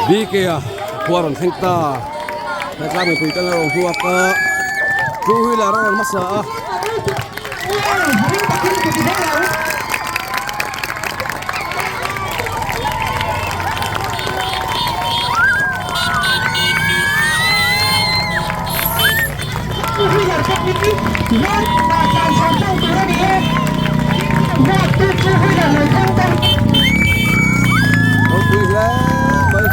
BK a khua rawn thleng ta hetlai mipui te an lo hmuak a two wheeler a rawn hmasa a. Ropui hle mai.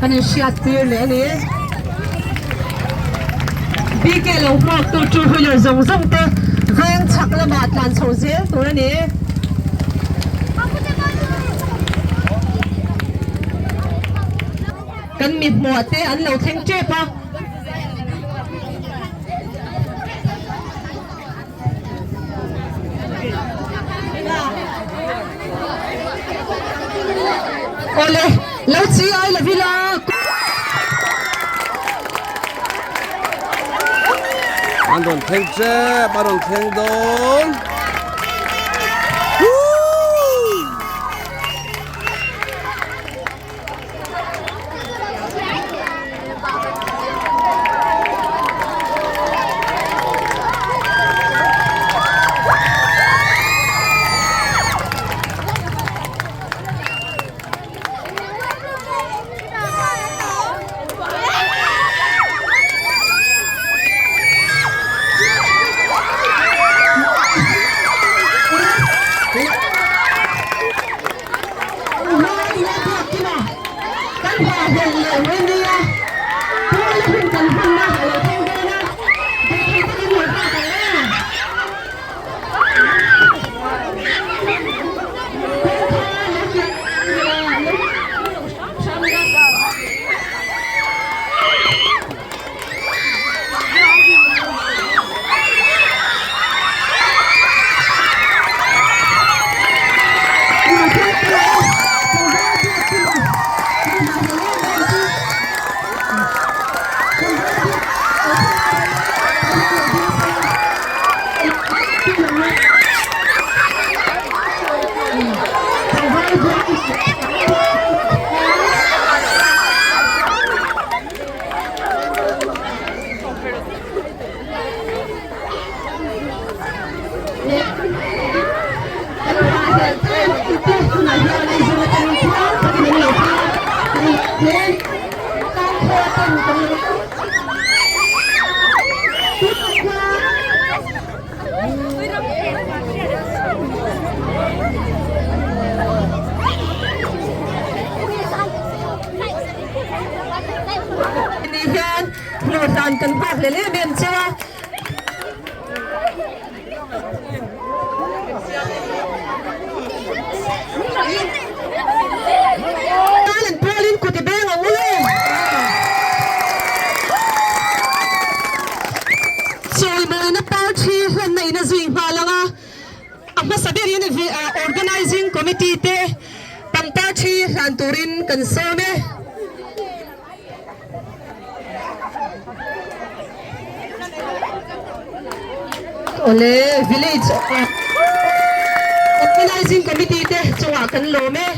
Kan in hriat tir leh a ni. BK lo hmuak tu two wheeler zawng zawng te veng chhak lamah tlan chho zel tur a ni. Kan mi hmuah te an lo thleng tep a. Awle, lo chi ai lo ila. An rawn thleng tep, a rawn thleng dawn. Ni hian hmuhhlan kan nghak leh em em che a. Talent pawlin kut i beng ang u le. Chawimawina parthi hlanna in a zui nghal ang a, a hmasa berin Organizing Committee te pangpar thi hlan turin kan sawm e. Awle village organizing committee te chungah kan lawm e.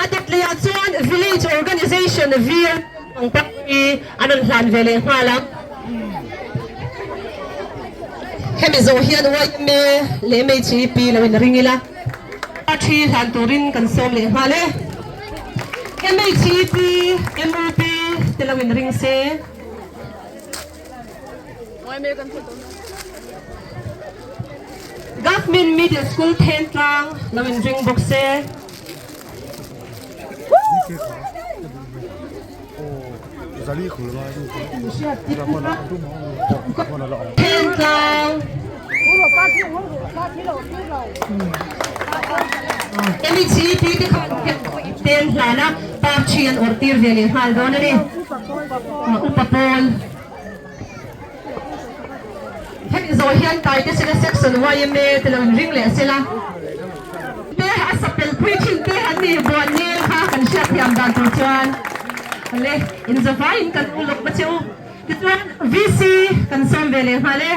A dawt leh ah chuan village organization vir ang tak hi an rawn hlan ve leh nghal ang. Hemi zawh hian YMA leh MHEP lo in ring ila. Thi hlan turin kan sawm leh nghal e. MHEP, MOP te lo in ring se. Government Middle School Thentlang lo in ring bawk se. Thentlang MHEP te khan ten hlan a park thi an awrh tir ve leh nghal dawn a ni. Upa pawl. Hemi. zawh hian Taitesena Section yma te lo inring leh sela. Te a sapel pui thin te an ni buan nel kha kan hriat thiam dan tur chuan le inzavaiin kan ulawk va che u. Tichuan VC kan sawm ve leh nghal e.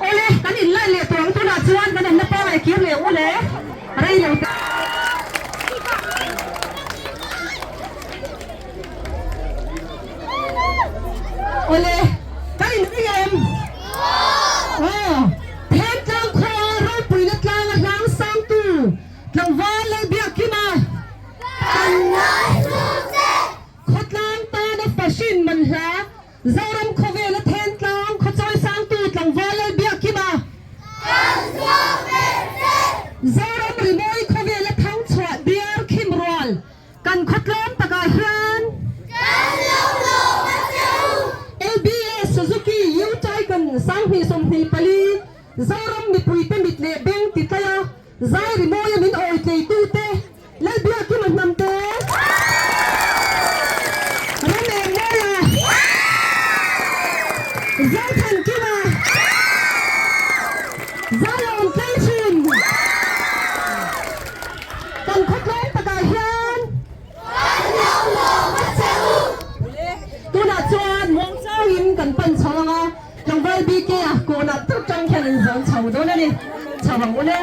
Awle, kan inlaih leh tawh ang tunah chuan kan awmna pangai kir leh ang ule, rei lo te. Awle, kan inring em? Aw, Thentlang khua ropuina tlanga hlang sangtu tlangval Lalbiakkima. Kan ngaihlu che! Khawtlang tana fahrin man hla, Zoram khawvela Thentlang khawchawi sangtu tlangval Lalbiakkima. Kan zuam ve che! Zoram rimawi khawvela thangchhuah biar khim rual kan khawtlawm takah hian. Kan lo lawm a che u! LBA Suzuki U-Taycan 2024, Zoram mipuite mit leh beng ti tlai a, Zai rimawia min awi tleitute Lalbiakima hnamte Ram Engmawia Zothankima Zaiawm tlei thin kan khawtlawm takah hian Kan lo lawm a che u. Tunah chuan muangchangin kan pan chho ang a, tlangval BK a kawnah tak tang hian an zawn chho dawn a ni. Chho ang u le.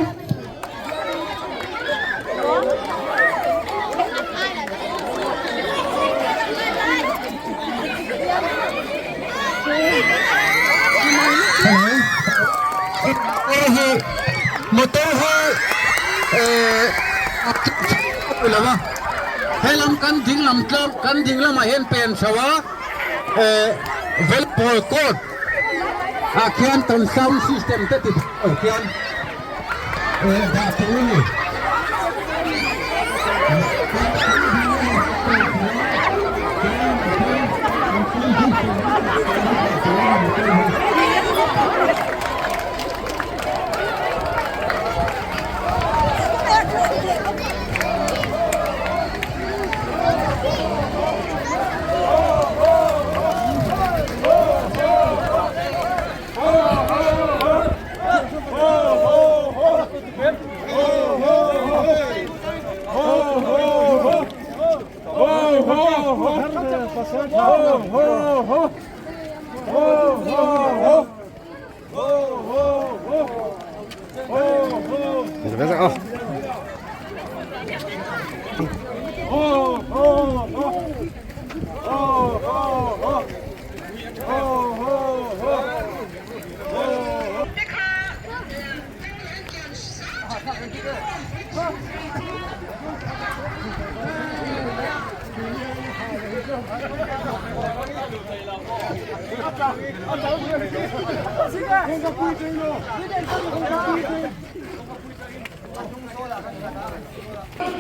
Motor hi lo a helam kan ding lam tlawm kan ding lamah hian pen chho a velpawl court ah khian kan sound system te ti lo khian dah tur a ni.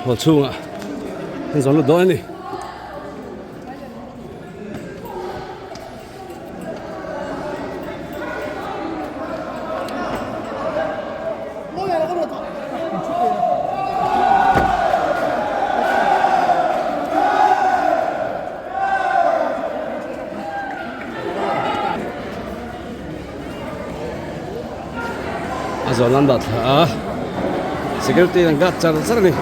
Hall chhungah an zawn lut dawn a ni. A zawn an dah thla a security an guard char char a ni.